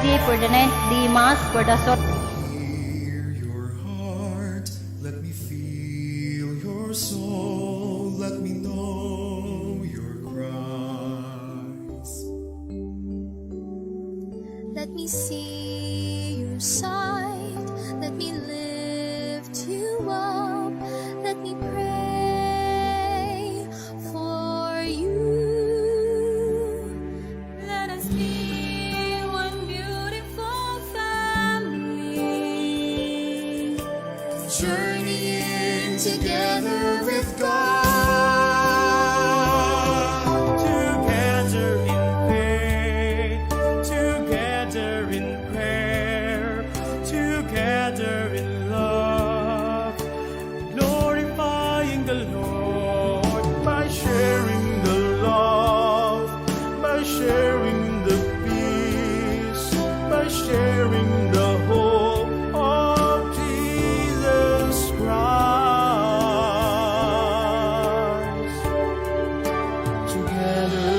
Liturgy for the ninth day Mass for the soul Hear your heart, let me feel your soul, let me know your cries. Let me see your sight. Let me lift you up. Let me pray for you. Let us be one beautiful family, journeying together with God. Together in faith, together in prayer, together in love, glorifying the Lord by sharing the love, by sharing the peace, by sharing the hope of Jesus Christ. Together,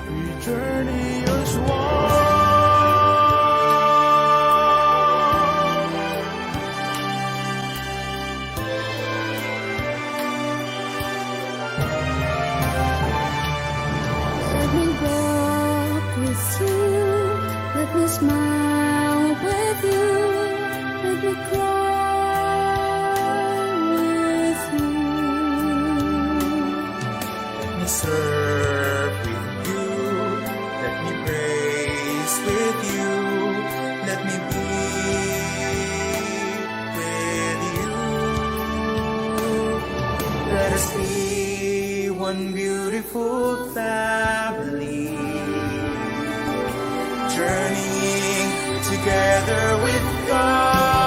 we journey as one. Let me walk with you. Let me smile with you. Let me cry with you. Let me serve with you. Let me praise with you. Let me be with you. Let us be one beautiful family, journeying together with God.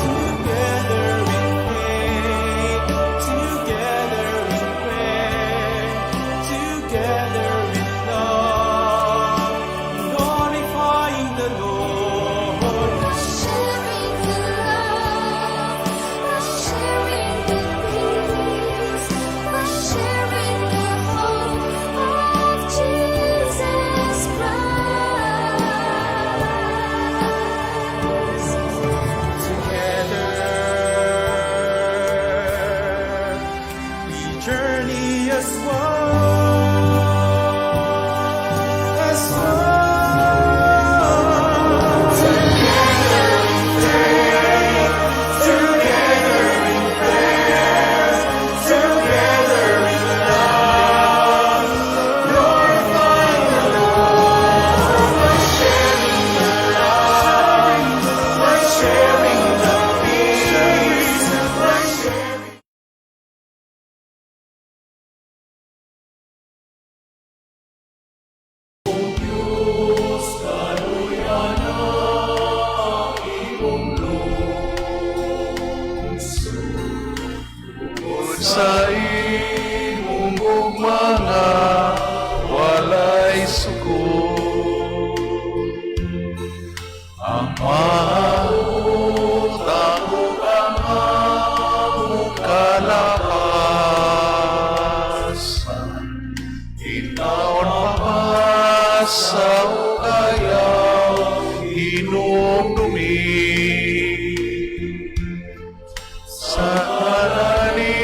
Together in faith, together in prayer, together in love, glorifying the Lord. Sharing the love, sharing the peace, sharing the hope of Jesus Christ. Together, we journey as one, as one. Together in faith, together in prayer, together in love, glorifying the Lord, by sharing the love, by sharing the peace, by sharing. Diyos, kaluya na ang imong lungsod. Tungod sa imong gugma nga walay sukod. Ang mga ug ang among kalapasan, intawon pamasa ug ayaw hinumdumi. Sa ngalan ni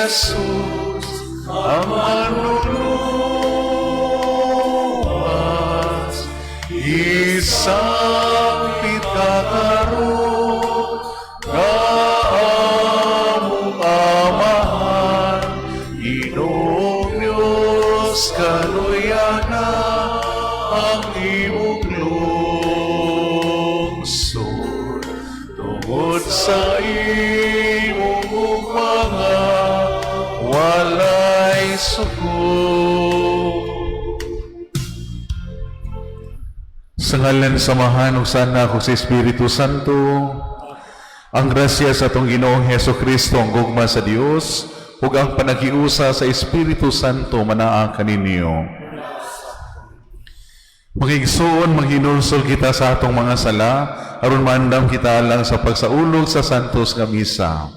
Jesus, ang manluluwas, isangpit ka karon nga among Amahan, Ginoong Diyos, kaluya na ang imong lungsod. Tungod sa imong gugma nga walay sukod. Sa ngalan sa Amahan ug sa Anak ug sa Espiritu Santo, ang grasya sa atong Ginoong Heso Kristo, ang gugma sa Dios, ug ang panaghiusa sa Espiritu Santo manaa kaninyo. Mga igsoon, maghinulsol kita sa atong mga sala aron maandam kita alang sa pagsaulog sa Santos nga Misa.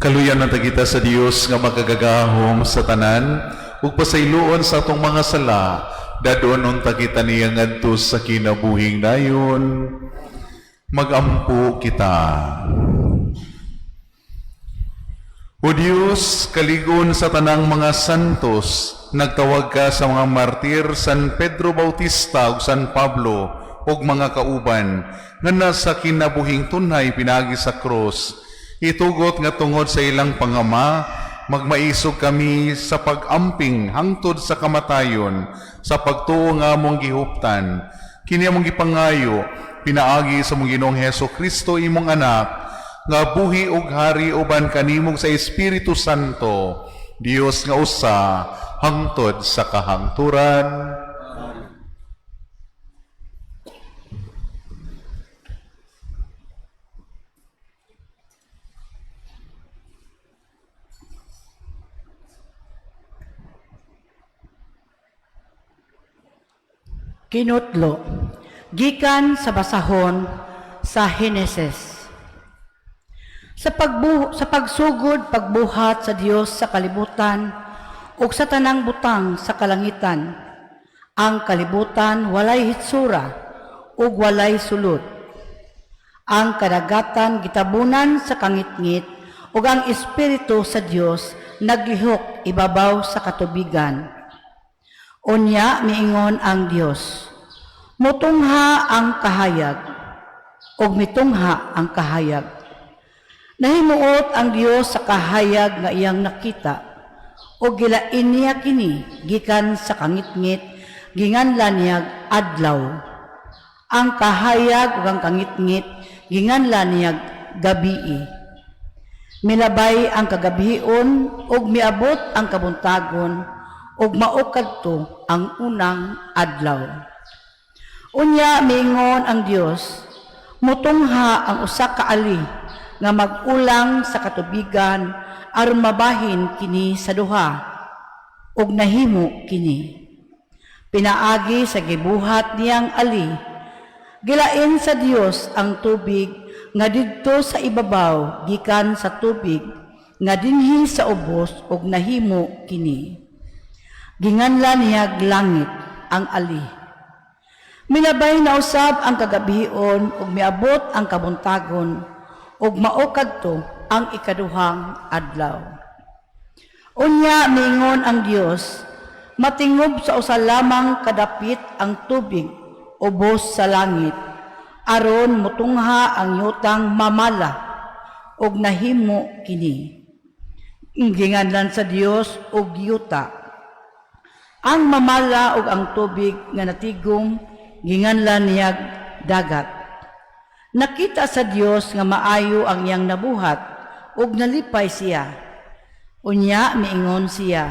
Kaluyan na kita sa Dios nga makagagahom sa tanan ug pasayloon sa atong mga sala, dadon unta kita niya ngadto sa kinabuhing dayon. Magampo kita. O Dios, kaligon sa tanang mga santos, nagtawag ka sa mga martir San Pedro Bautista ug San Pablo ug mga kauban nga nasa kinabuhing tunhay pinaagi sa krus. Itugot nga tungod sa ilang pangama, magmaisog kami sa pag-amping hangtod sa kamatayon sa pagtuo nga among gihuptan. Kini among gipangayo pinaagi sa among Ginoong Heso Kristo, imong anak, nga buhi ug hari uban kanimo sa Espiritu Santo, Dios nga usa hangtod sa kahangturan. Kinutlo, gikan sa basahon sa Henesis. Sa pagsugod pagbuhat sa Dios sa kalibutan ug sa tanang butang sa kalangitan, ang kalibutan walay hitsura ug walay sulod. Ang kadagatan gitabunan sa kangitngit ug ang espiritu sa Dios naglihok ibabaw sa katubigan. Unya miingon ang Dios, "Mutungha ang kahayag," ug mitungha ang kahayag. Nahimuot ang Dios sa kahayag nga iyang nakita, ug gilain niya kini gikan sa kangitngit, ginganlan niyag adlaw. Ang kahayag ug ang kangitngit ginganlan niyag gabii. Milabay ang kagabion ug miabot ang kabuntagon ug mao kadto ang unang adlaw. Unya miingon ang Dios, "Mutungha ang usa ka ali nga mag-ulang sa katubigan aron mabahin kini sa duha," ug nahimo kini. Pinaagi sa gibuhat niyang ali, gilain sa Dios ang tubig nga didto sa ibabaw gikan sa tubig nga dinhi sa ubos ug nahimo kini. Ginganlan niyag langit ang ali. Milabay na usab ang kagabion ug miabot ang kabuntagon ug mao kadto ang ikaduhang adlaw. Unya miingon ang Dios, "Matingob sa usa lamang kadapit ang tubig ubos sa langit aron mutungha ang yutang mamala," ug nahimo kini. Ginganlan sa Dios og yuta. Ang mamala ug ang tubig nga natigom ginganlan niyag dagat. Nakita sa Dios nga maayo ang iyang nabuhat ug nalipay siya. Unya miingon siya,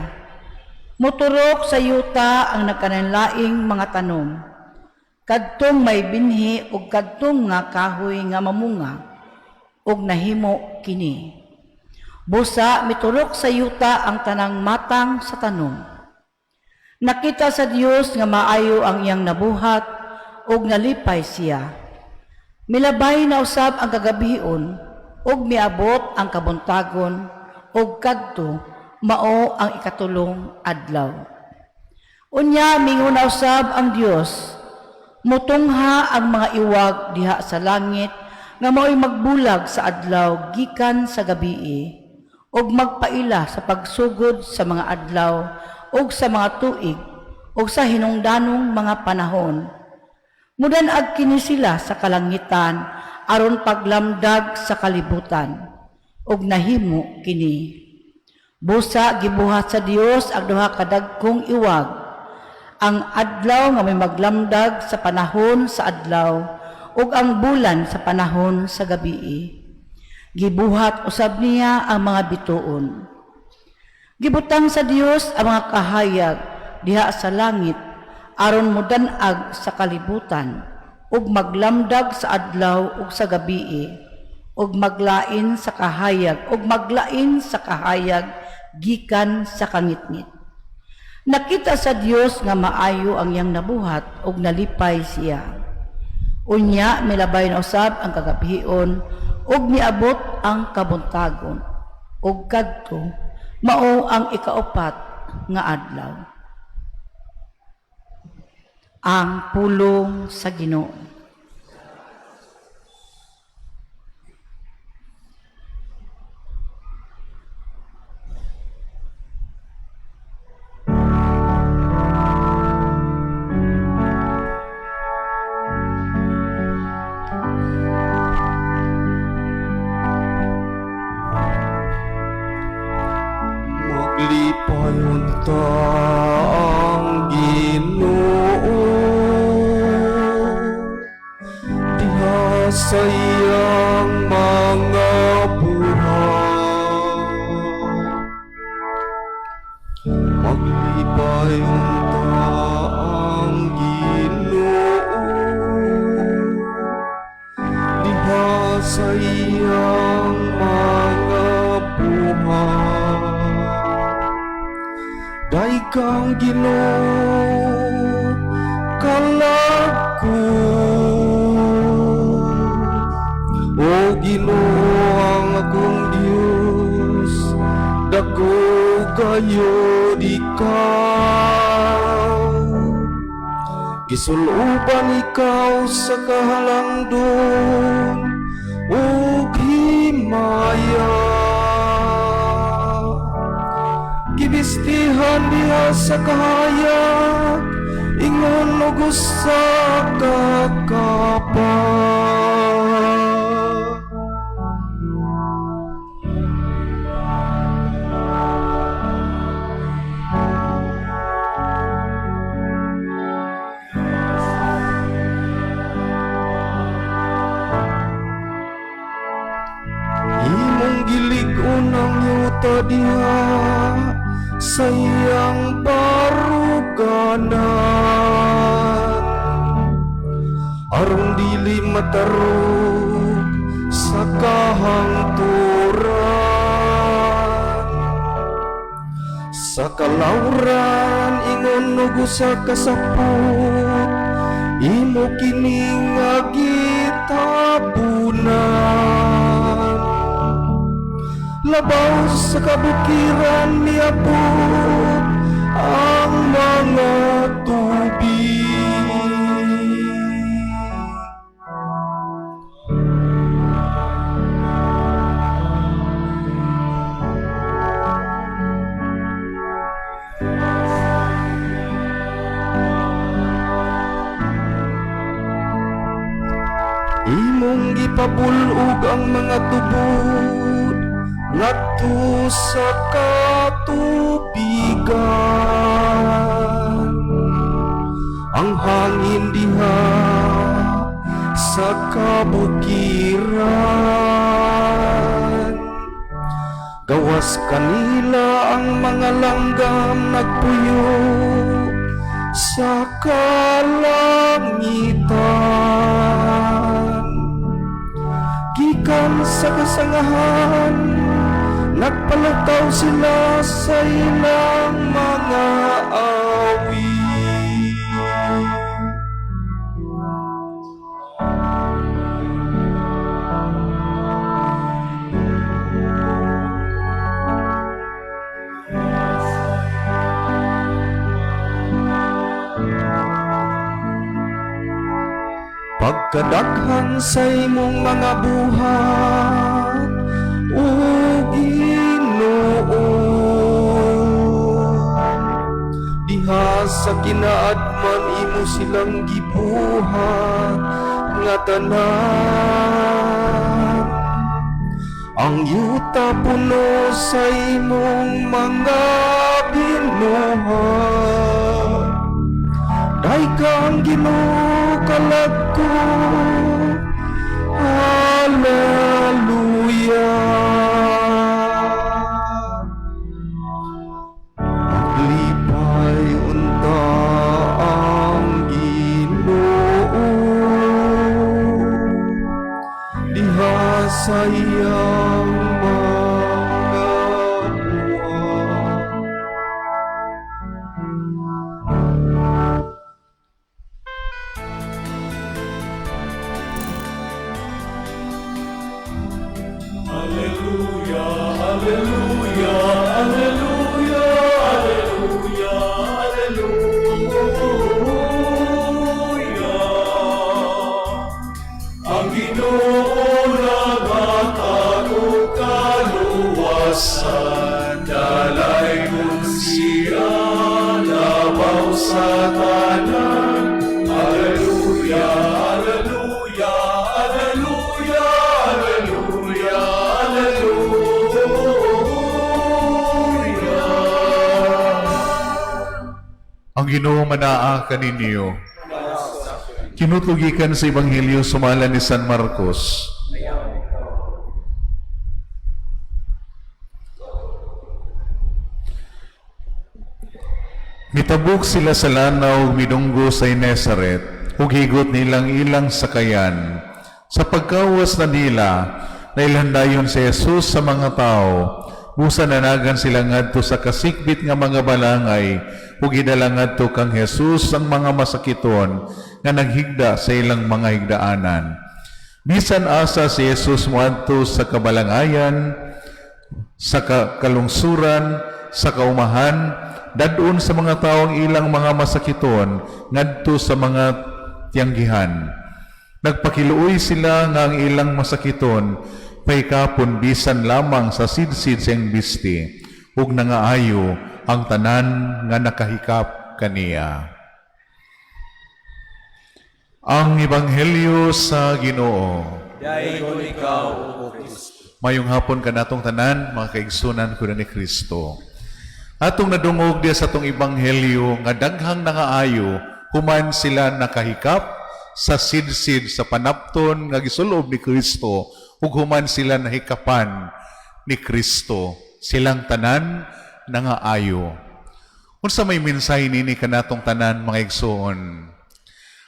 "Muturok sa yuta ang nagkalainlaing mga tanom, kadtong may binhi ug kadtong nga kahoy nga mamunga," ug nahimo kini. Busa miturok sa yuta ang tanang matang sa tanom. Nakita sa Dios nga maayo ang iyang nabuhat ug nalipay siya. Milabay na usab ang kagabion ug miabot ang kabuntagon ug kadto mao ang ikatulong adlaw. Unya mingon na usab ang Dios, "Mutungha ang mga iwag diha sa langit nga mao'y magbulag sa adlaw gikan sa gabii ug magpaila sa pagsugod sa mga adlaw ug sa mga tuig ug sa hinungdanong mga panahon. Mudan-ag kini sila sa kalangitan aron paglamdag sa kalibutan," ug nahimo kini. Busa gibuhat sa Dios ang duha ka dagkong iwag, ang adlaw nga may maglamdag sa panahon sa adlaw ug ang bulan sa panahon sa gabii. Gibuhat usab niya ang mga bituon. Gibutang sa Dios ang mga kahayag diha sa langit aron mudan-ag sa kalibutan ug maglamdag sa adlaw ug sa gabii ug maglain sa kahayag gikan sa kangitngit. Nakita sa Dios nga maayo ang iyang nabuhat ug nalipay siya. Unya milabay na usab ang kagabion ug miabot ang kabuntagon Ug kadto mao ang ikaupat nga adlaw. Ang pulong sa Ginoo. Maglipay unta ang Ginoo diha sa iyang mga buhat. Maglipay unta ang Ginoo diha sa iyang mga buhat. Daig kang Ginoo, kalag ko. O Ginoo ang akong Dios, dako kayo ikaw. Gisuluban ikaw sa kahalangdon ug himaya. Gibistihan diha sa kahayag, ingon og usa ka kapa. Imong gilig-on ang yuta diha sa iyang baruganan, aron dili matarog sa kahangturan. Sa kalawran ingon og usa ka sapot, imo kini nga gitabunan. Labaw sa kabukiran miabot ang mga tubig. Imong gipabul-og ang mga tubod ngadto sa katubigan. Ang hangin diha sa kabukiran, gawas kanila ang mga langgam nagpuyo sa kalangitan. Gikan sa kasangahan, nagpalutaw sila sa ilang mga awit. Pagkadaghan sa imong mga buhat, O Ginoo, diha sa kinaadman imo silang gibuhat nga tanan. Ang yuta puno sa imong mga binuhat. Daig kang Ginoo, kalag ko. Hallelujah. Maglipay unta ang Ginoo diha sa iyang mga buhat. Alleluia. Alleluia, Alleluia, Alleluia, Alleluia. Ang Ginoo naghatag og kaluwasan, dalaygon siya labaw sa tanan. Alleluia, Alleluia, Alleluia, Alleluia, Alleluia. Ang Ginoo manaa kaninyo. Kinutlo gikan sa Ebanghelyo sumala ni San Marcos. Mitabok sila sa lanaw ug midunggo sa Genesaret ug higot nilang ilang sakayan. Sa pagkawas na nila, nailhan dayon si Jesus sa mga tao. Busa nanagan sila ngadto sa kasikbit nga mga balangay ug gidala ngadto kang Jesus ang mga masakiton nga naghigda sa ilang mga higdaanan. Bisan asa si Jesus moadto sa kabalangayan, sa kalungsuran, sa kaumahan, dadon sa mga tawo ang ilang mga masakiton ngadto sa mga tiyanggihan. Nagpakiluoy sila nga ang ilang masakiton pahikapon bisan lamang sa sidsid sa iyang bisti ug nangaayo ang tanan nga nakahikap kaniya. Ang Ebanghelyo sa Ginoo. Daygon ikaw, O Kristo. Mayong hapon kanatong tanan, mga kaigsunan ko na ni Kristo. Atong nadungog diya sa atong ebanghelyo nga daghang nangaayo human sila nakahikap sa sidsid sa panapton nga gisulob ni Kristo ug human sila nahikapan ni Kristo, silang tanan nangaayo. Unsa may mensahe nini kanatong tanan, mga igsoon?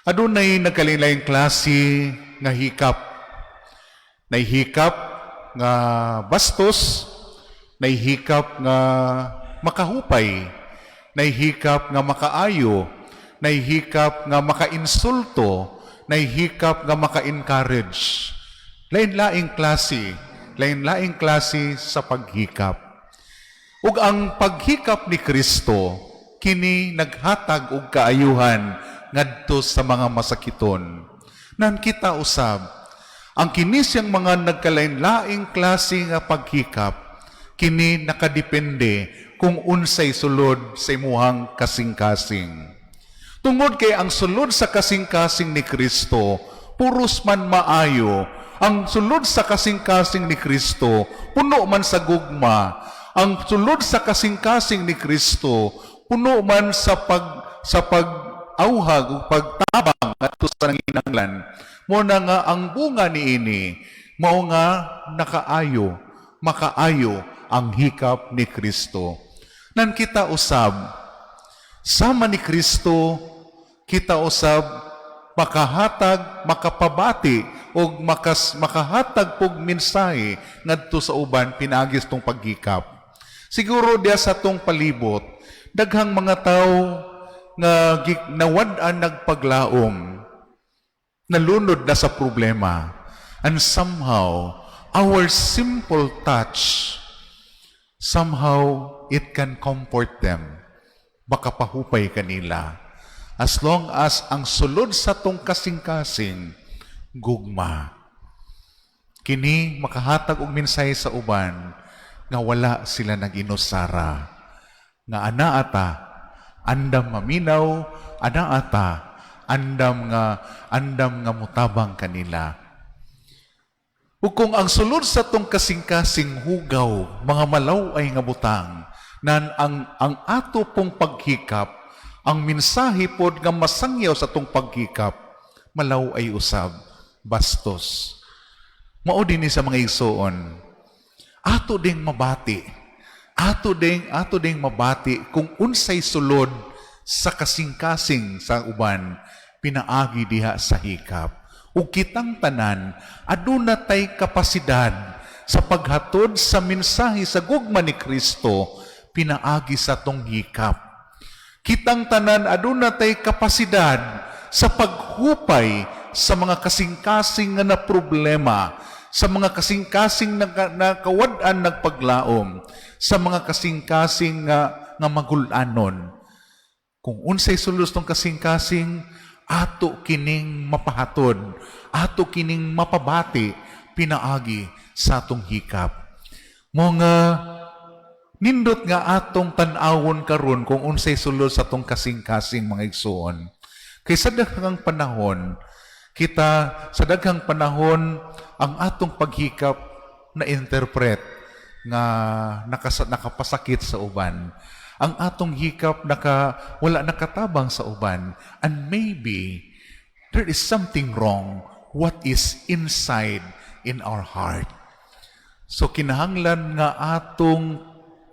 Adunay nagkalain-laing klase nga hikap. Nahihikap nga bastos, nahihikap nga makahupay, nahihikap nga makaayo, nahihikap nga makainsulto, nahihikap nga maka-encourage. Lain-laing klase, lain-laing klase sa paghikap. Ug ang paghikap ni Kristo kini naghatag og kaayuhan ngadto sa mga masakiton. Nan kita usab, ang kini siyang mga nagkalain-laing klase nga paghikap, kini nakadepende kung unsay sulod sa imuhang kasing-kasing. Tungod kay ang sulod sa kasing-kasing ni Kristo, puros man maayo. Ang sulod sa kasing-kasing ni Kristo, puno man sa gugma. Ang sulod sa kasing-kasing ni Kristo, puno man sa pag-auhag ug pagtabang ngadto sa nanginahanglan. Mo na nga ang bunga niini, mao nga nakaayo, makaayo ang hikap ni Kristo. Nan kita usab, sama ni Kristo, kita usab makahatag, makapabati og makahatag pog mensahe ngadto sa uban pinaagi sa atong paghikap. Siguro diya sa atong palibot, daghang mga tawo nga nawad-an nagpaglaom, nalunod na sa problema. And somehow, our simple touch, somehow it can comfort them. Baka pahupay kanila. As long as ang sulod sa tong kasing-kasing, gugma. Kini makahatag og mensahe sa uban nga wala sila nag-inusara. Nga ana ata, andam maminaw, ana ata, andam nga mutabang kanila. Ug kung ang sulod sa tong kasing-kasing hugaw, mga malaw-ay nga butang, nan ang ato pong paghikap, ang mensahe pod nga masangyaw sa tong paghikap, malaw-ay usab, bastos. Mao din ni sa mga igsoon, ato ding mabati, ato ding mabati kung unsay sulod sa kasing-kasing sa uban, pinaagi diha sa hikap. Ug kitang tanan, aduna tay kapasidad sa paghatod sa mensahe sa gugma ni Kristo, pinaagi sa tong hikap. Kitang tanan, aduna tay kapasidad sa paghupay sa mga kasing-kasing nga na problema. sa mga kasing-kasing na kawad-an nagpaglaom, sa mga kasing-kasing nga magulanon. Kung unsay sulod tong kasing-kasing, ato kining mapahatod, ato kining mapabati, pinaagi sa atong hikap. Mo nga nindot nga atong tan-awon karon kung unsay sulod sa atong kasing-kasing, mga igsuon. Kay sa daghang panahon, kita sa daghang panahon ang atong paghikap na interpret nga nakapasakit sa uban. Ang atong hikap wala nakatabang sa uban, and maybe there is something wrong what is inside in our heart. So kinahanglan nga atong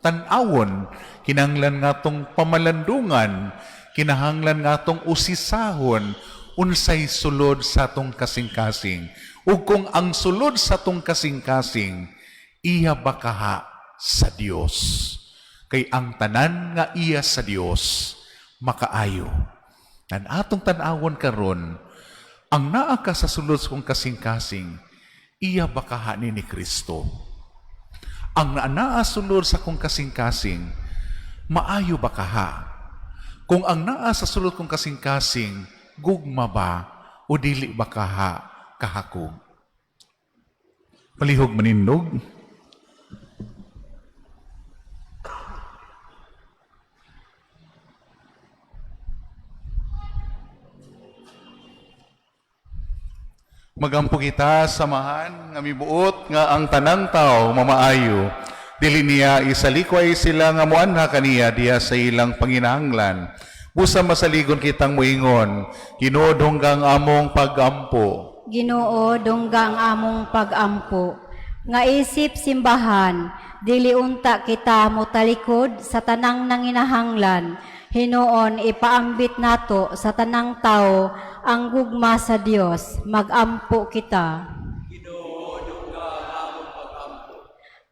tan-awon, kinahanglan nga atong pamalandungan, kinahanglan nga atong usisahon unsay sulod sa atong kasing-kasing. Ug kung ang sulod sa atong kasing-kasing, iya ba kaha sa Dios? Kay ang tanan nga iya sa Dios makaayo. Nan atong tan-awon karon, ang naa ka sa sulod sa kong kasing-kasing, iya ba kaha ni Kristo? Ang naa sulod sa kong kasing-kasing, maayo ba kaha? Kung ang naa sa sulod kong kasing-kasing, gugma ba o dili ba kaha kahakog? Palihog manindog. Magampo kita, Amahan nga mibuot nga ang tanang tao mamaayo. Dili niya isalikway sila nga muanha kaniya diha sa ilang panginahanglan. Busa masaligon kitang muingon, Ginoo, dungga ang among pagampo. Ginoo, dungga ang among pagampo. Nga isip simbahan, dili unta kita motalikod sa tanang nanginahanglan. Hinuon ipaambit nato sa tanang tao ang gugma sa Dios. Magampo kita.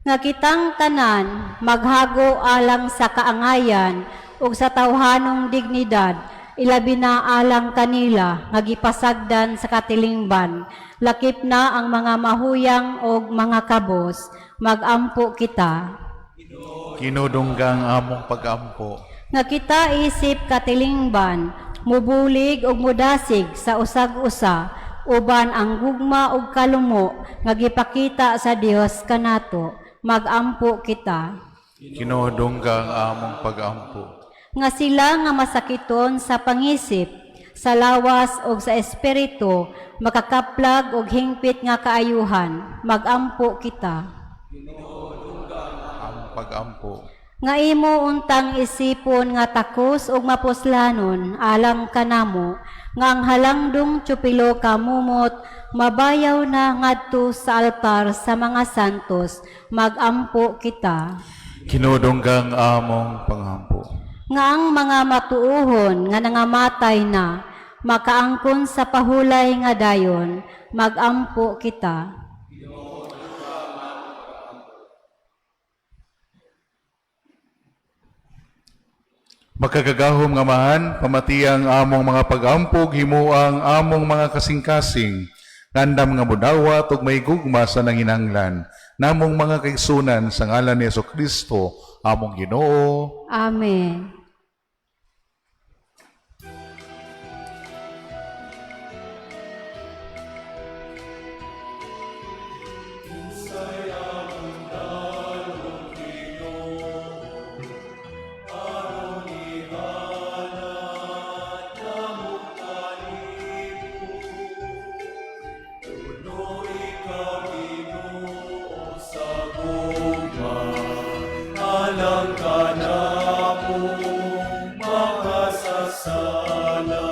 Nga kitang tanan maghago alang sa kaangayan ug sa tawhanong dignidad, ilabi na alang kanila nga gipasagdan sa katilingban, lakip na ang mga mahuyang og mga kabos. Magampo kita. Ginoo, dungga ang among pagampo. Nga kita isip katilingban mubulig ug mudasig sa usag-usa uban ang gugma ug kalumo nga gipakita sa Dios kanato. Magampo kita. Ginoo, dungga ang among pagampo. Nga sila nga masakiton sa pangisip, sa lawas ug sa espiritu makakaplag og hingpit nga kaayuhan. Magampo kita. Among pagampo. Nga imo untang isipon nga takos ug mapuslanon alang kanamo, nga ang halangdong tsupilo ka mumot mabayaw na ngadto sa altar sa mga santos. Magampo kita. Ginoo, dungga ang among pangampo. Nga ang mga matuohon nga nangamatay na makaangkon sa pahulay nga dayon. Magampo kita. Makagagahom nga Amahan, pamatiang among mga pag-ampo, himuang among mga kasing-kasing, ngandam nga mudawat ug may gugma sa nanginanglan, namong mga kaigsunan, sa ngalan ni Hesus Kristo, among Ginoo. Amen. Alang kanamo makasasala.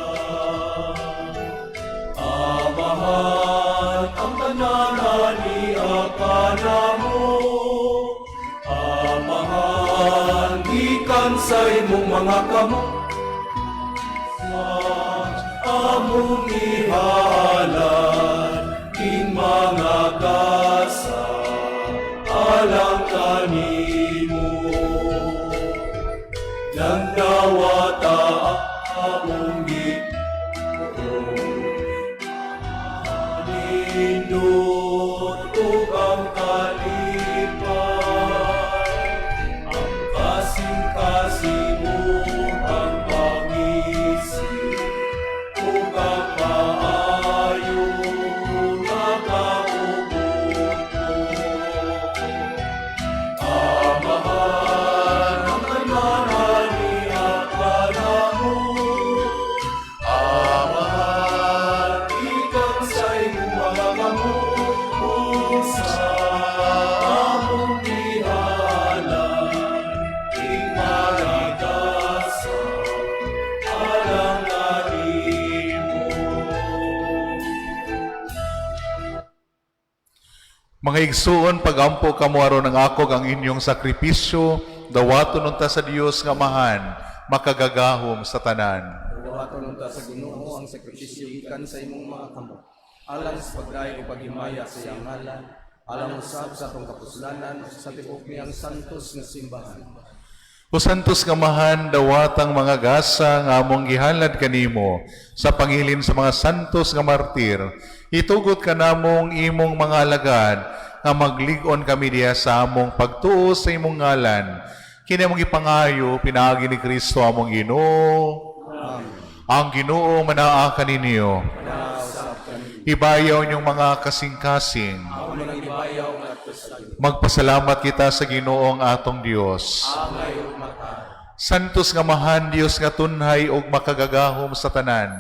Amahan ang tanan niya kanamo. Amahan gikan sa imong mga kamot. Among ihalad king mga gasa alang kanimo. Nagdawata among Ginoo. ug ang kalipay, ang kasing-kasing ug ang pangisi, ug ang maayo nga kaubod mo. Amahan ang tanan niya kanamo, Amahan, gikan sa imong mga kamot ug sa among gihalad, ing marigasa alang kanimo. Mga igsuon, pagampo kamo aron ang akog ang inyong sakripisyo, dawaton unta sa Dios nga Amahan, makagagahom sa tanan. Dawaton unta sa Ginoo ang sakripisyo gikan sa imong mga kamot, alang sa pagdayeg ug paghimaya sa iyang ngalan, alang usab sa atong kapuslanan ug sa tibuok niyang santos nga simbahan. O Santos nga Amahan, dawatang mga gasa nga among gihalad kanimo sa pangilin sa mga santos nga martir, itugot kanamong imong mga alagad nga maglig-on kami diha sa among pagtuo sa imong ngalan. Kini among gipangayo pinaagi ni Kristo among Ginoo. Ang Ginoo manaa kaninyo. Ibayaw inyong mga kasing-kasing. Magpasalamat kita sa Ginoo ang atong Dios. Santos nga Amahan, Dios nga tunhay ug makagagahom sa tanan.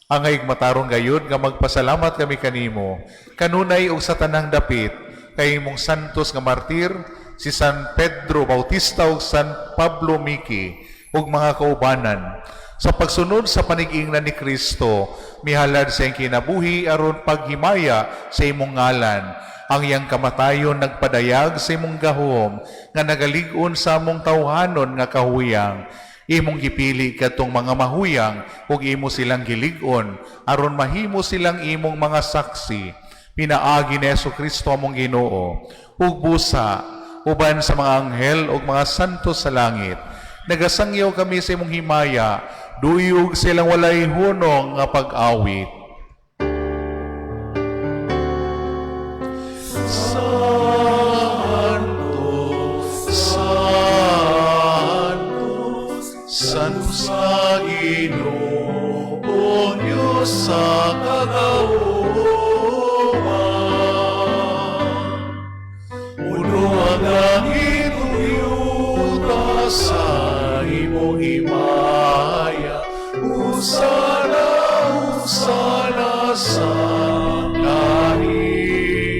Angay matarong gayud nga magpasalamat kami kanimo. Kanunay ug sa tanang dapit kay imong santos nga martir si San Pedro Bautista ug San Pablo Miki ug mga kaubanan sa pagsunod sa panig-ingnan ni Kristo, mihalad sa iyang kinabuhi aron paghimaya sa imong ngalan. Ang iyang kamatayon nagpadayag sa imong gahom nga nagalig-on sa among tawhanon nga kahuyang. Imong gipili kadtong mga mahuyang ug imo silang gilig-on aron mahimo silang imong mga saksi. Pinaagi ni Hesus Kristo among Ginoo ug busa uban sa mga anghel ug mga santo sa langit. Nagasangyaw kami sa imong himaya, duyog silang walay hunong nga pag-awit. Santo, Santo, Santo sa Ginoo, Diyos sa kagauman. Puno ang langit ug yuta sa imong himaya. Hosana, hosana sa kahitasan.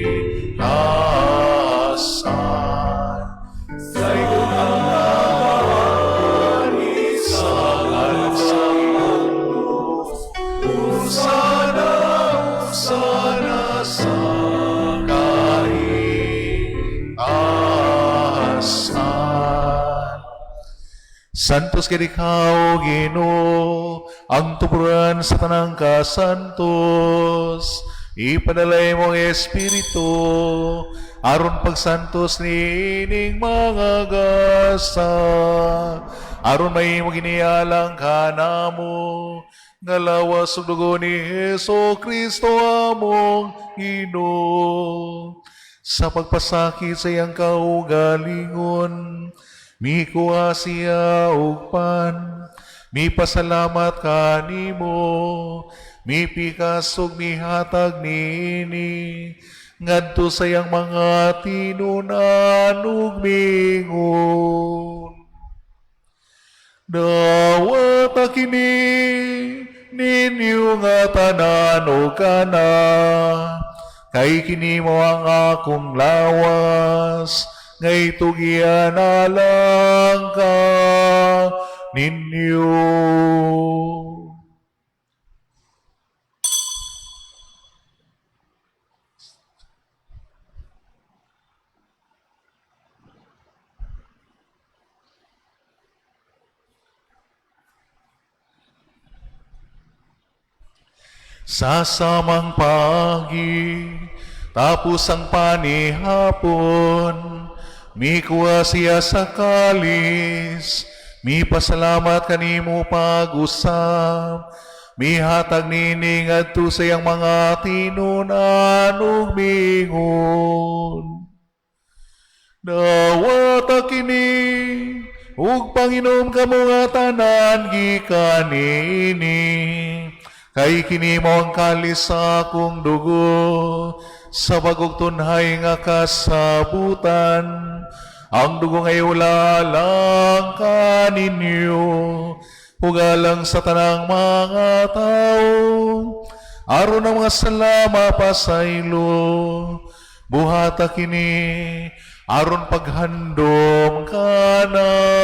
Daygon ang nagaari sa ngalan sa Diyos. Hosana, hosana sa kahitasan. Santos kay ikaw, Ginoo, ang tuburan sa tanang kasantos. Ipadala imong Espiritu, aron pagsantos niining mga gasa, aron mahimo kini alang kanamo, nga lawas ug dugo ni Hesus Kristo among Ginoo. Sa pagpasakit sa iyang kaugalingon, mikuha siya og pan, mipasalamat kanimo, mipikas ug mihatag niini, ngadto sa iyang mga tinun-an ug mingon: "Dawata kini ninyo nga tanan ug kana, kay kini mao ang akong lawas, nga itugian alang ka ninyo." Sa samang paagi, tapos ang panihapon, mikuha siya sa kalis, mipasalamat kanimo pag-usab, Mihatag niini ngadto sa iyang mga tinun-an ug miingon: "Dawata kini ug panginom kamo nga tanan gikan niini, kay kini mao ang kalis sa akong dugo sa bagong tunhay nga kasabutan. Ang dugo nga iula alang kaninyo ug alang sa tanang mga tao aron ang mga sala mapasaylo. Buhata kini aron paghandom kanako."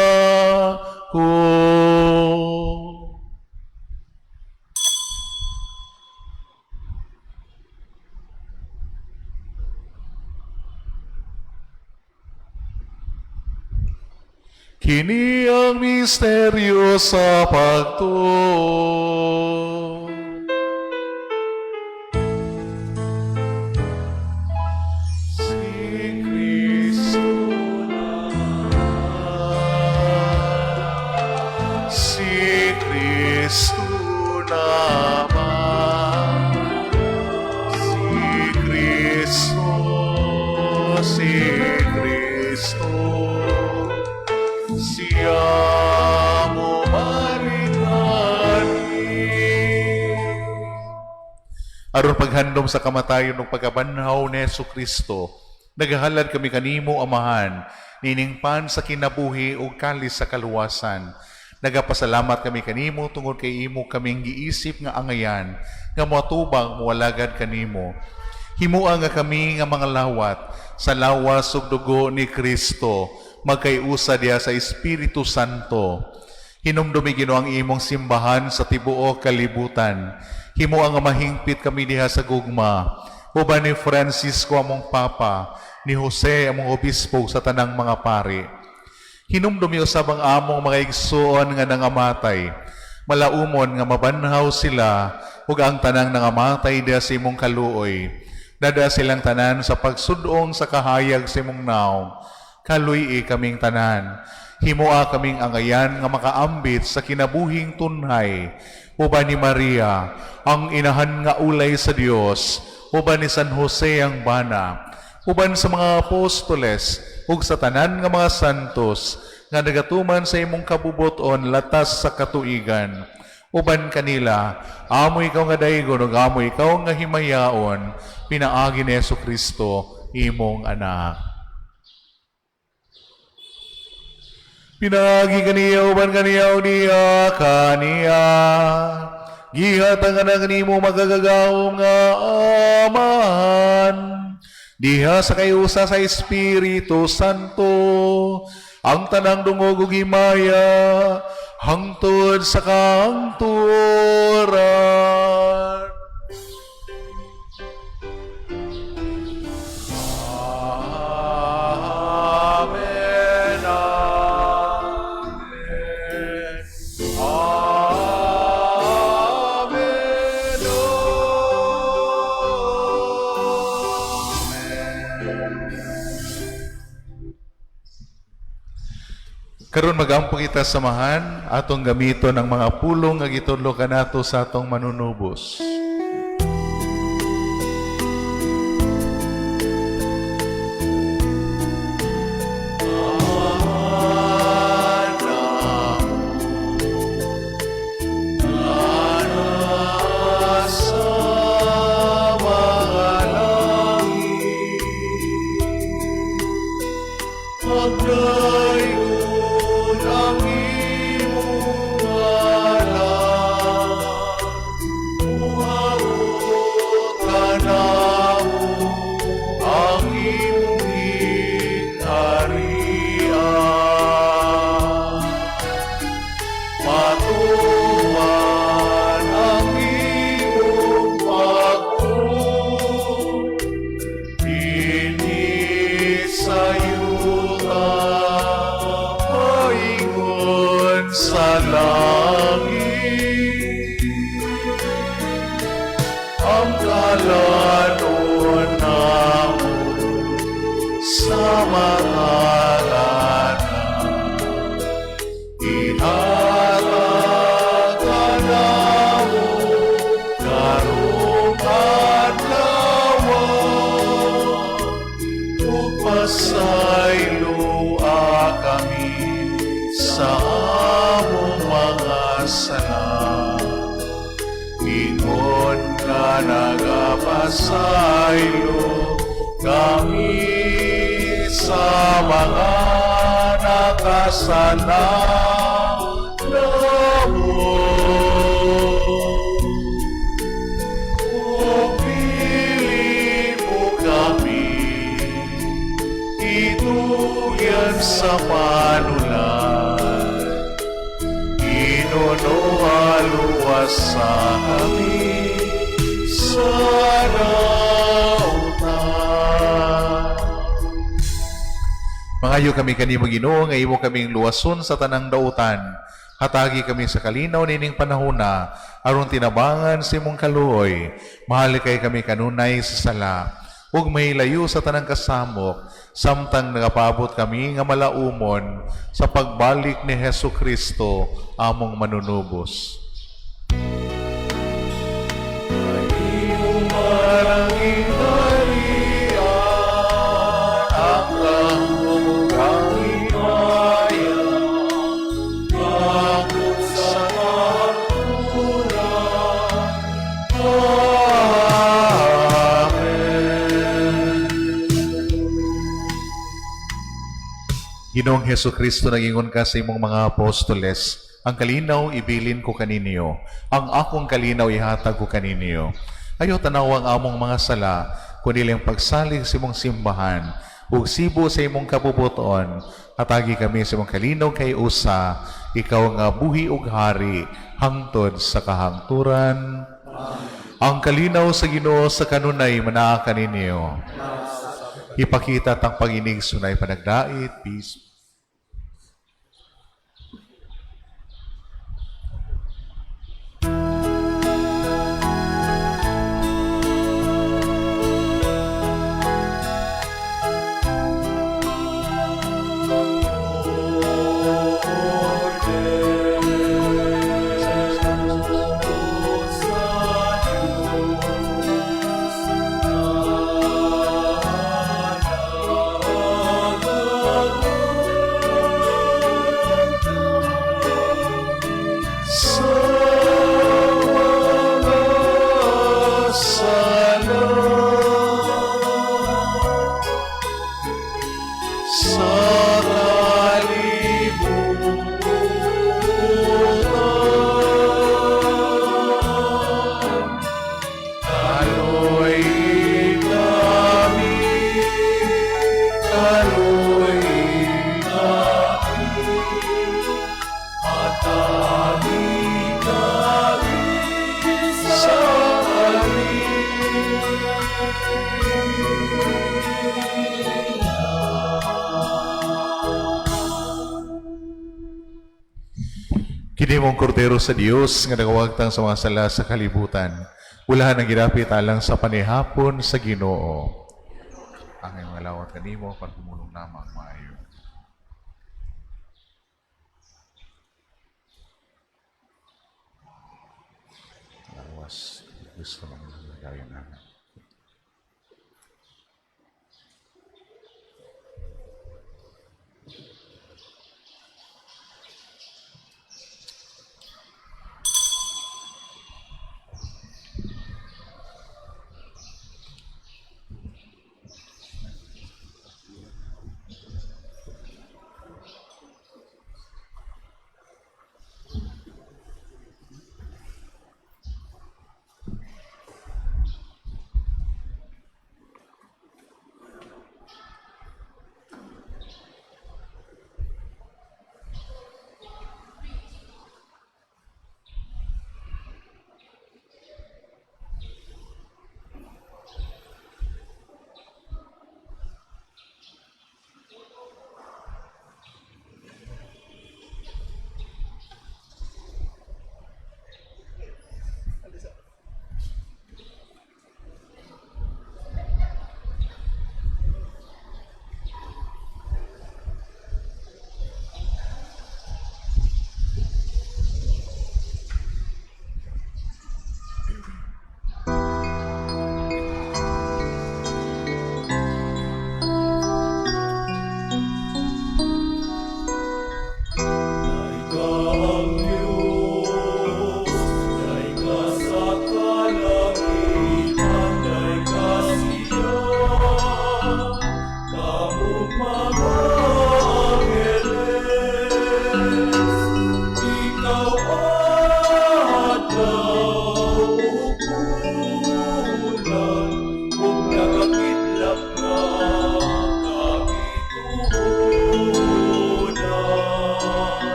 Kini ang misteryo sa pagtuo. Si Kristo na, si Kristo naman, si Kristo, si Kristo, siya mobalik ani. Aron paghandom sa kamatayon ug pagkabanhaw ni Hesus Kristo, nagahalad kami kanimo, Amahan, nining pan sa kinabuhi ug kalis sa kaluwasan. Nagapasalamat kami kanimo tungod kay imo kaming giisip nga angayan nga moatubang moalagad kanimo. Himua nga kami nga mga lawat sa lawas ug dugo ni Kristo magkayusa diha sa Espiritu Santo. Hinumdumi, Ginoo, ang imong simbahan sa tibuok kalibutan. Himua nga mahingpit kami diha sa gugma uban ni Francisco among Papa, ni Jose among Obispo, sa tanang mga pari. Hinumdumi usab ang among mga igsuon nga nangamatay. Malaumon nga mabanhaw sila ug ang tanang nangamatay diha sa imong kaluoy. Dad-a silang tanan sa pagsudong sa kahayag sa imong nawong. Kaluy-i kaming tanan. Himua kaming angayan nga makaambit sa kinabuhing tunhay uban ni Maria, ang inahan nga ulay sa Dios, uban ni San Jose ang bana, uban sa mga apostoles ug sa tanan nga mga santos nga nagatuman sa imong kabubuton latas sa katuigan. Uban kanila, amo ikaw nga daygon ug amo ikaw nga himayaon pinaagi ni Hesus Kristo, imong anak. Pinaagi kaniya, uban kaniya, diha kaniya, gihatangan ang nimo makagagahom nga Amahan diha sa kayusa sa Espiritu Santo ang tanang dungog ug himaya hangtod sa kahangturan. Amen. Amen. Amen. Amen. Karon magampo kita samahan, atong gamiton ang mga pulong nga gitudlo kanato sa atong manunubos. Sa mga langit, pagdayon ang imong ngalan. Pasayloa kami sa among mga sala. Ingon nga nagapasaylo kami sa mga nakasala namo. Ug dili mo kami itugyan sa panulay. Ginoo, luwasa kami sa dautan. Mangayo kami kanimo, Ginoo, nga imo kaming luwason sa tanang dautan. Hatagi kami sa kalinaw nining panahona aron tinabangan sa imong kaluoy. Mahalikay kami kanunay sa sala ug mahilayo sa tanang kasamok samtang nagapaabot kami nga malaumon sa pagbalik ni Hesu Kristo among manunubos. Imo man ang gingharian, ang gahom ug ang himaya, hangtod sa kahangturan. Amen. Ginoong Hesu Kristo, nagingon ka sa imong mga apostoles, "Ang kalinaw ibilin ko kaninyo, ang akong kalinaw ihatag ko kaninyo. Ayaw tanawa ang among mga sala, kundi ang pagsalig sa imong simbahan, ug sibo sa imong kabubut-on, hatagi kami sa imong kalinaw kay usa, ikaw nga buhi ug hari, hangtod sa kahangturan. Ang kalinaw sa Ginoo sa kanunay manaa kaninyo. Ipakita tang pag-inigsunay panagdait. Peace. Sa mga sala, sa kalibutan, kaloy kami, kaloy kami, hatagi kami sa kalinaw. Kini mong kordero sa Dios nga nagawagtang sa mga sala sa kalibutan. Ulahan ang gidapit alang sa panihapon sa Ginoo. Ang iyong alawat kanimo pagkumulong lamang maayo. Lawas, gusto mong lagayan namin.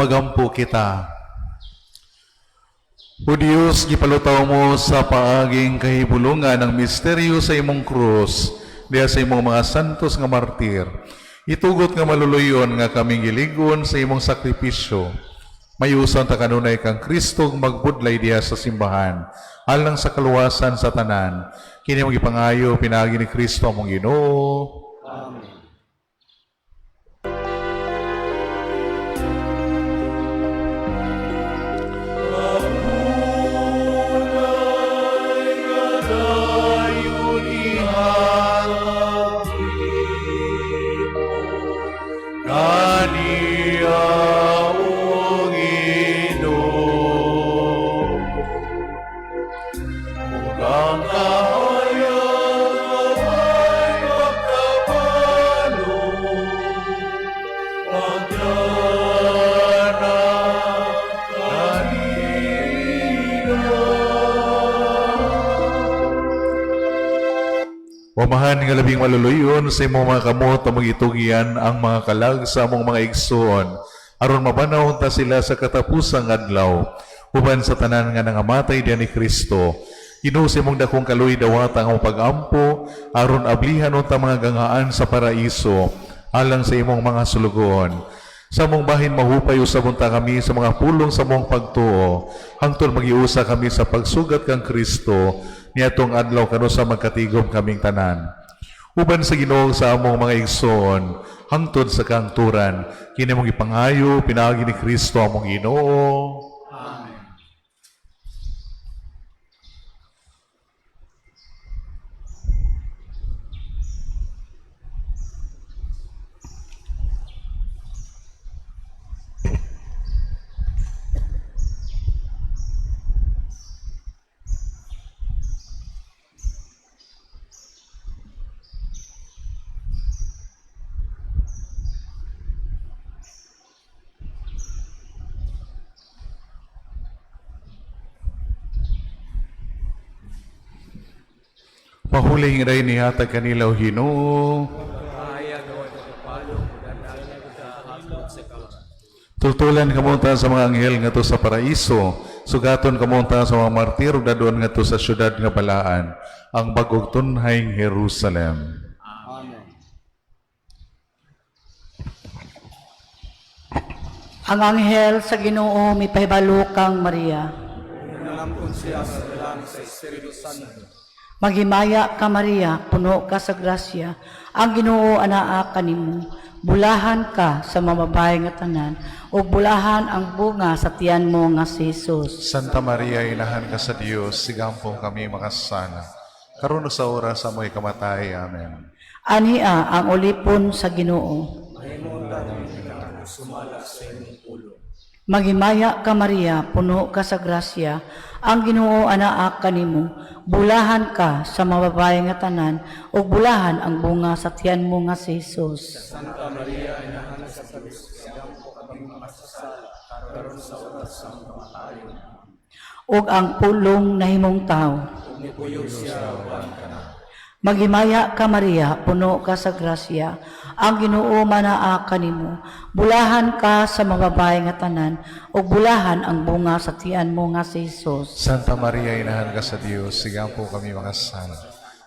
Magampo kita. O Diyos, gipalutaw mo sa paaging kahibulungan ang misteryo sa imong krus, diha sa imong mga santos nga martir. Itugot nga maluluyon nga kaming giligon sa imong sakripisyo. Mayusan ta kanunay kang Kristo magbudlay diha sa simbahan, alang sa kaluwasan sa tanan. Kini mong gipangayo pinaagi ni Kristo among Ginoo. Amen. Dayon ihatag kaniya o Ginoo. Ug ang kahayag ay magkabalo, pagyana kanina. Wamahan nga labing maluluyon sa imong mga kamot ang magitugian ang mga kalag sa among mga igsoon aron mabanaw ta sila sa katapusang adlaw uban sa tanan nga nangamatay diyan ni Kristo. Ginoo, sa imong dakong kaluoy dawata ang among pagampo aron ablihan unta mga gangaan sa paraiso alang sa imong mga sulugoon. Sa among bahin mahupay usab unta kami sa mga pulong sa among pagtuo hangtod magiusa kami sa pagsugat kang Kristo niadtong adlaw kanusa magkatigom kaming tanan. Uban sa Ginoo sa among mga igsoon hangtod sa kangturan, kini mong ipangayo pinaagi ni Kristo among Ginoo. Amen. Pahuling ray nihatag kanila o Ginoo. Kahayag o pagpapalo, danay sa sa kalangan. Tultulan kamunta sa mga anghel ngadto sa paraiso, sugaton kamunta sa mga martir ug dadon ngadto sa syudad nga balaan, ang bag-ong tunhayng Jerusalem. Amen. Ang anghel sa Ginoo mipahibalo kang Maria. Nangampon siya sa dalang sa Espiritu Santo. Maghimaya ka Maria, puno ka sa grasya. Ang Ginoo anaa kanimo. Bulahan ka sa mababay nga tanan ug bulahan ang bunga sa tiyan mo nga si Jesus. Santa Maria, inahan ka sa Dios, sigampong kami makasala. Karon sa oras sa amoy kamatay. Amen. Ania ang ulipon sa Ginoo. Mahimo ang sumala sa imong pulo. Maghimaya ka Maria, puno ka sa grasya. Ang Ginoo anaa kanimo. Bulahan ka sa mababay nga tanan ug bulahan ang bunga sa tiyan mo nga si Jesus. Santa Maria, inahan sa Diyos, sigampo kami makasasala, karon sa oras sa among kamatayon. Ug ang pulong nahimong tao. Ug mipuyog siya uban kana. Maghimaya ka Maria, puno ka sa grasya. Ang Ginoo manaa kanimo. Bulahan ka sa mababay nga tanan ug bulahan ang bunga sa tiyan mo nga si Jesus. Santa Maria, inahan ka sa Dios, sigampong kami makasala.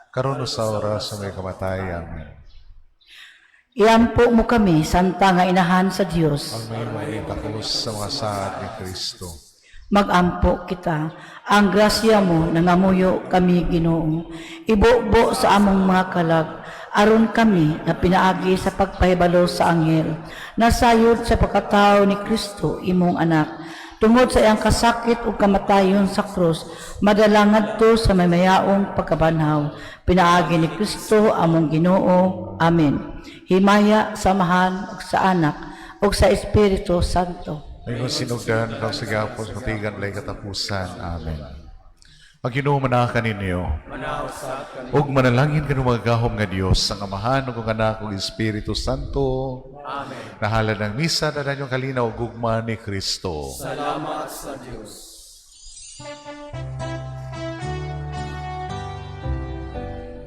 Karon sa oras sa may kamatay. Amen. Iampo mo kami, Santa nga inahan sa Dios. Ang may mga takos sa mga saad ni Kristo. Magampo kita. Ang grasya mo nangamuyo kami Ginoo. Ibubo sa among mga kalag aron kami na pinaagi sa pagpahibalo sa anghel nasayod sa pagkatao ni Kristo imong anak. Tungod sa iyang kasakit ug kamatayon sa krus, madala ngadto sa maymayaong pagkabanhaw. Pinaagi ni Kristo among Ginoo. Amen. Himaya sa Amahan ug sa Anak ug sa Espiritu Santo. May kung sinugdan ka sa gapos, matigan lay katapusan. Amen. Ang Ginoo manaka ninyo. Manaw sa kanila. Ug manalangin kanu magagahom nga Dios ang Amahan ug ang Anak ug Espiritu Santo. Amen. Nahalan ng misa dadan yung kalinaw ug gugma ni Kristo. Salamat sa Diyos.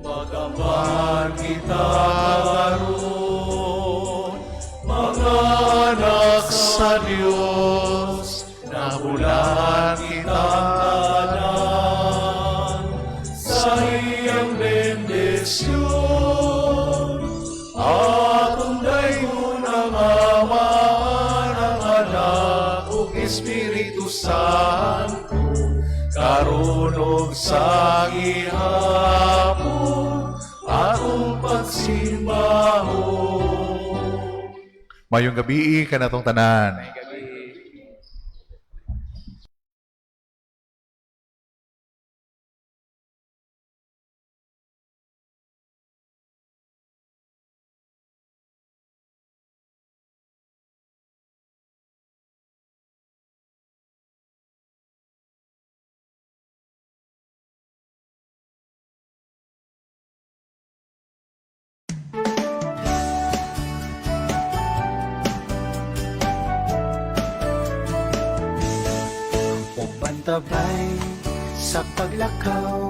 Magamban kita karon, mga anak Sa Dios. iyang bendisyon. Atong daygon ang Ama, ang Anak, ug Espiritu Santo, karon ug sa gihapon, atong pagsimbahon. Maayong gabii kanatong tanan. Uban tabay sa paglakaw,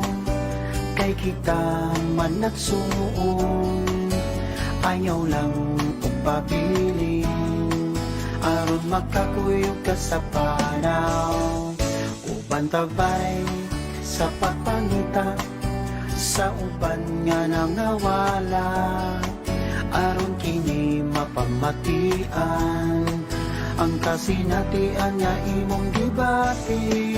kay kita man nagsuon. Ayaw lang og pabilin, aron makakuyog ka sa panaw. Uban tabay sa pagpangita sa uban nga nangawala, aron kini mapamatian ang kasinatian nga imong gibati.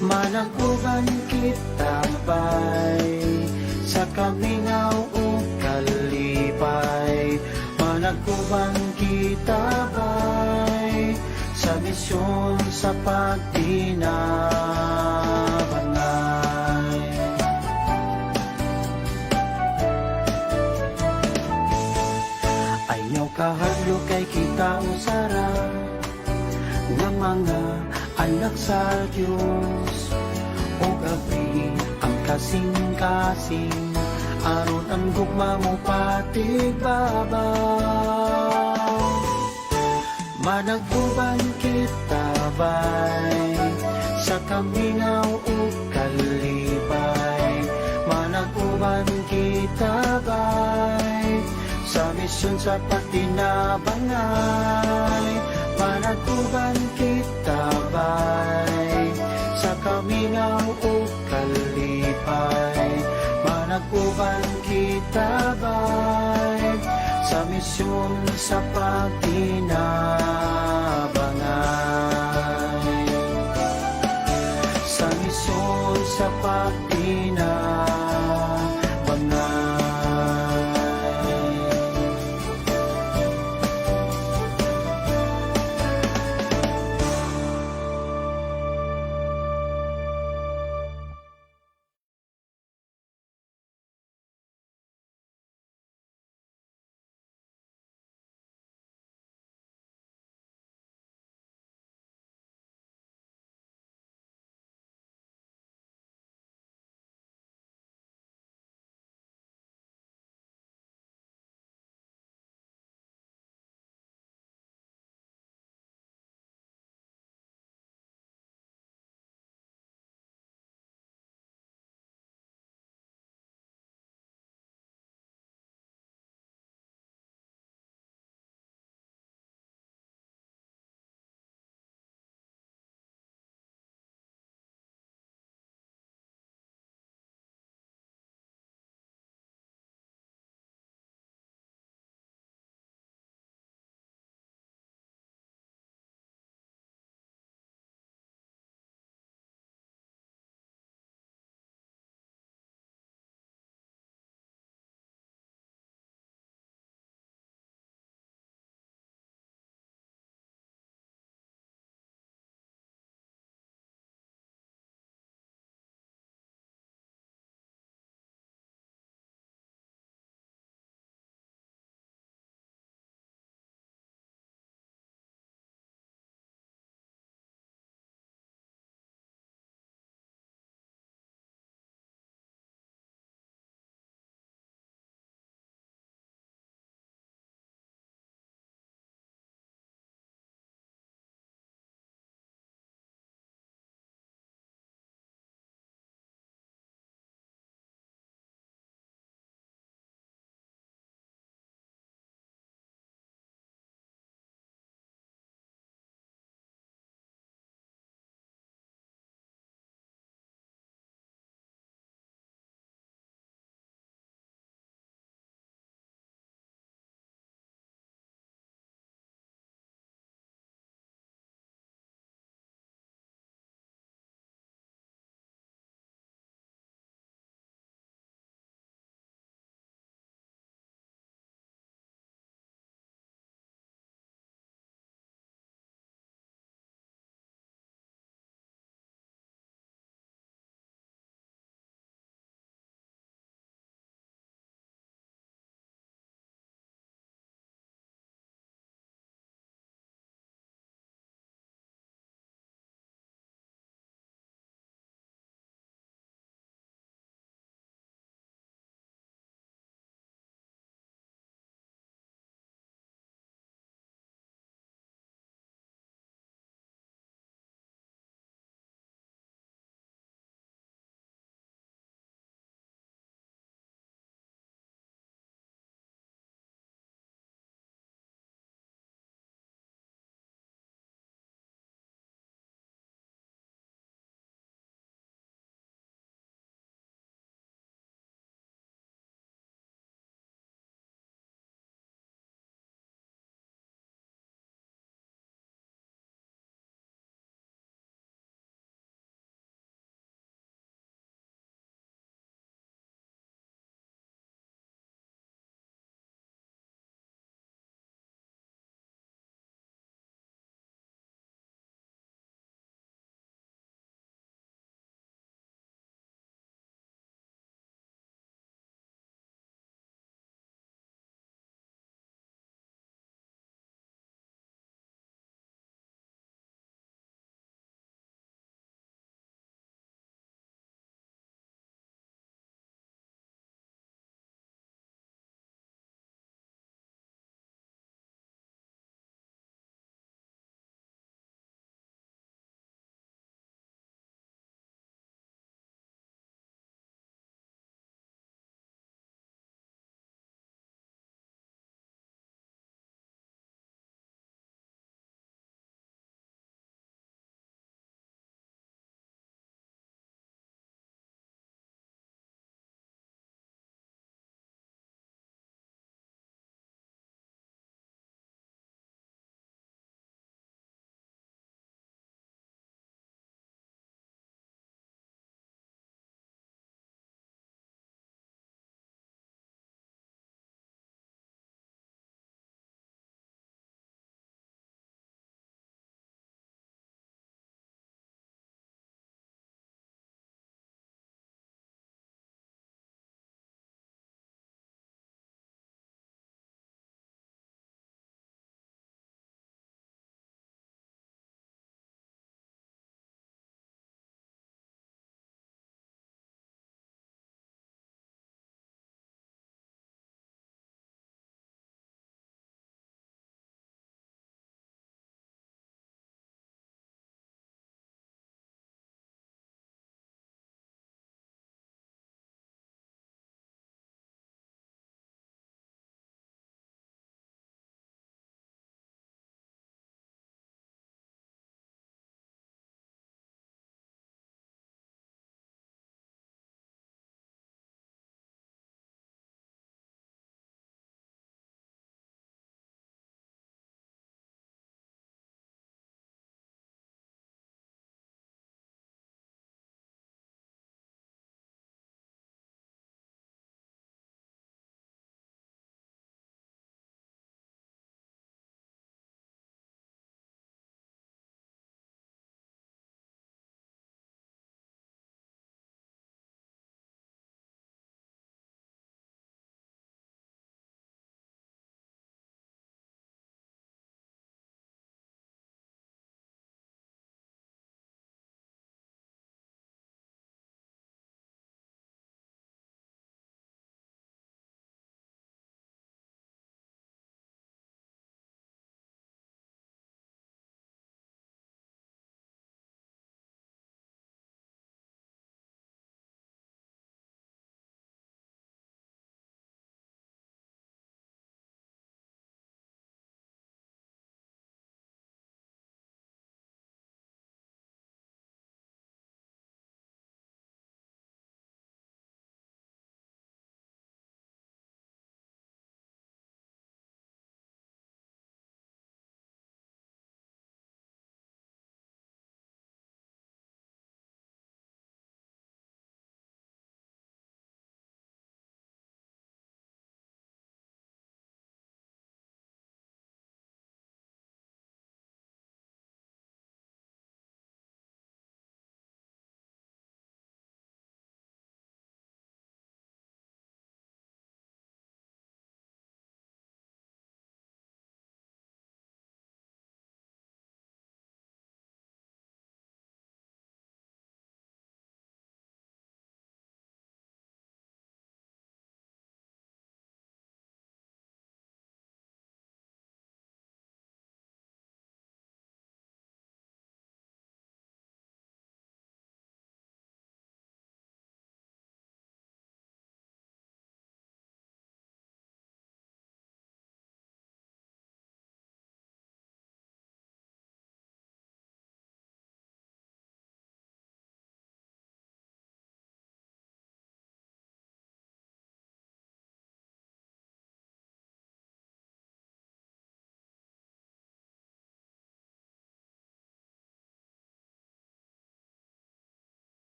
Manag-uban kita bay sa kamingaw ug kalipay. Manag-uban kita bay sa misyon sa pagtinabangay. Ayaw kahadlok kay kita usara nga mga anak sa Dios, ug abri ang kasing-kasing aron ang gugma mo patigbabaw. Manag-uban kita bay sa kamingaw ug kalipay. Manag-uban kita bay sa misyon sa pagtinabangay. Manag-uban kita bay sa kamingaw ug kalipay. Manag-uban kita bay sa misyon sa pagtinabangay.